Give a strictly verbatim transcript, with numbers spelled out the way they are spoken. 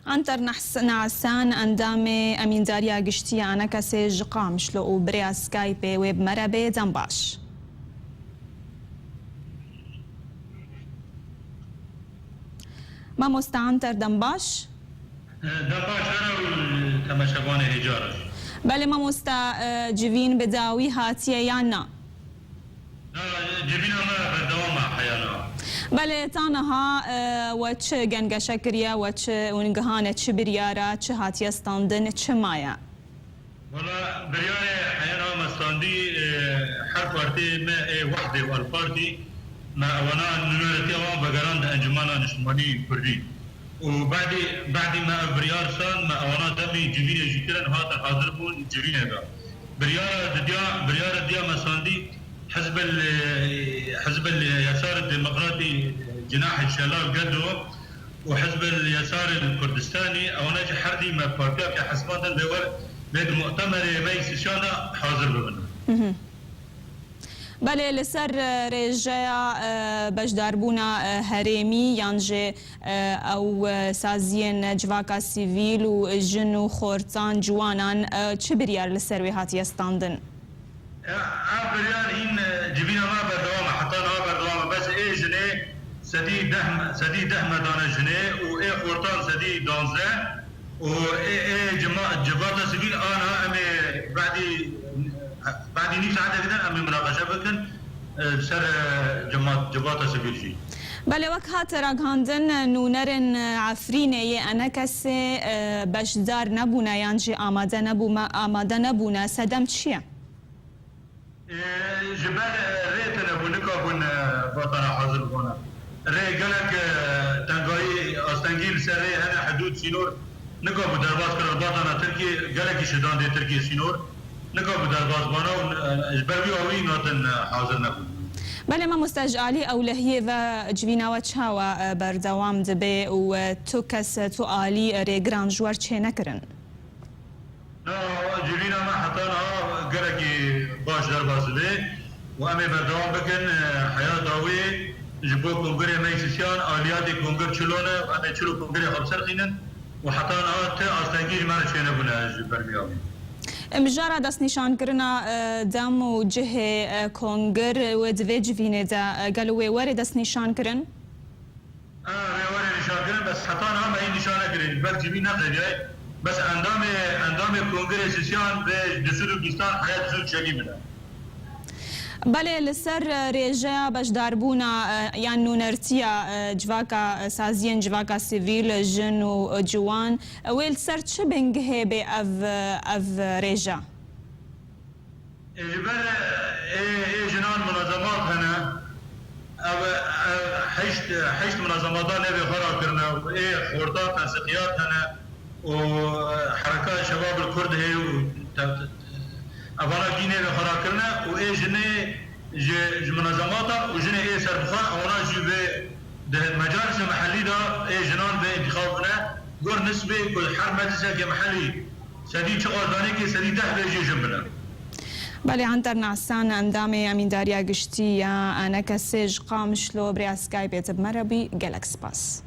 Anter Nahs-, Nasan, endamê Emîndariya Giştî ya Anekesê ji Qamişlo û bi rêya Skypeê wê bi me re bê. Dem baş. Mamoste Anter, dem baş. Dem baş here û temaşevanê hêja re. Belê mamosta, e, civîn bi dawî hatiye yan na? Na, civîna me berdewam e heya niha. Belê, ta niha, e, we çi gengeşe kiriye, we çi û gihane, çi biryara, çi hatiye standin, çi maye? Wela, biryarê heya niha me standî, e, her partiyê me ê Wehdê û El Partî, me ewana nûneretiya wan vegerand Encûmena Niştimanî Kurdî. Û badî, badî me ev biryar stand, me ewana demî civînê jî kirin, hatin hazir bûn civînê de. Biryara didiya, biryara diya me standî, Hizbel, Hizbel Yesar Demokratî, Cenahê Şelal Gedo û Hizbel Yesar Kurdistanî, ewana jî herdî me partiya ke hesibandin vê wer, vê di mutemerê me yî sîsyan de hazir bibin. Mhm. Belê, li ser, e, rêjeya, e, beşdarbûna, e, herêmî yan jî, e, ew, e, saziyên civaka sivîl û jin û xortan, ciwanan, e, çi biryar li ser wê hatiye standin? E, ev biryar hîn, e, civîna me berdewam e, heta niha berdewam e. Bes ê jinê sedî deh me, sedî deh me dane jinê û ê xortan sedî danzdeh. û ê, ê cima-, civata sivîl ana em ê badî, badî nîv saetekî din em ê minaqeşe bikin, e, ser, e, cima-, civata sivîl jî. Belê, wek hate ragihandin, nûnerên Efrînê yê Enekesê, e, beşdar nebûne yan jî amade nebûme-, amade nebûne. Sedem çi ye? Ê, ji ber, e, rê tune bû, nikabûn, e, vatana hazir bûna. Rê gelek, e, tengayî, astengî li ser rê hene, hidûd, sînor, nikabû derbas kirin vatana Tirkiyê, gelekî şidan dê Tirkiyê sînor, nikabû derbas bana û, e, ji ber wî awî natin, e, hazir nebûn. Belê mamoste, ji alî ewlehiyê ve civîna we çawa, e, berdewam dibe û, e, tu kes, e, tu alî, e, rêgiran ji we re çênekirin? Na, civîna me heta niha gelekî baş derbas dibe û em ê berdewam bikin, e, heya dawî ji bo kongirê meclisiyan, aliyatê kongir çilo ne û em ê çilo kongirê xwe bi ser xînin û heta niha ti astengî ji me re çênebûne ji ber vî awî. Mijara destnîşankirina, e, dem û cihê, e, kongir wê di vê civînê de, e, gelo wê were destnîşankirin? Ev ê were nîşankirin, bes heta niha me yî nîşan nekirî, ji ber civîn neqediyayî. Bes endamê, endamê Kongirê Sisyan vê di Sûr û Gîstan heya di Sûr Çelî bine. Belê, li ser, e, rêjeya beşdarbûna, e, yan nûnertiya, e, civaka, e, saziyên civaka sivîl, jin û, e, ciwan, e, wê li ser çi bingehê bê ev, e, ev rêje? Ê, ji ber ê, ê jinan munazemat hene. Ev, ev heşt, heşt munazemata nêvê xwe rakirine û ê xorta tensiqiyat hene û Hereka Şebab el Kurd heye û te-, te-, evana kî nêvê xwe rakirine û ê jinê ji, ji munazemata û jinê ê serbixwe, ewana jî vê di mecalisa mehellî de ê jinan vê întîxab bine, gor nisbê ku her meclisekê mehellî sedî çi xwezdanekê sedî deh bê jê jin bine. Belê, Anter Nasan, endamê Emîndariya Giştî ya Enekesê ji Qamişlo, bi rêya Skypeê tu bi me re bûyî, gelek spas.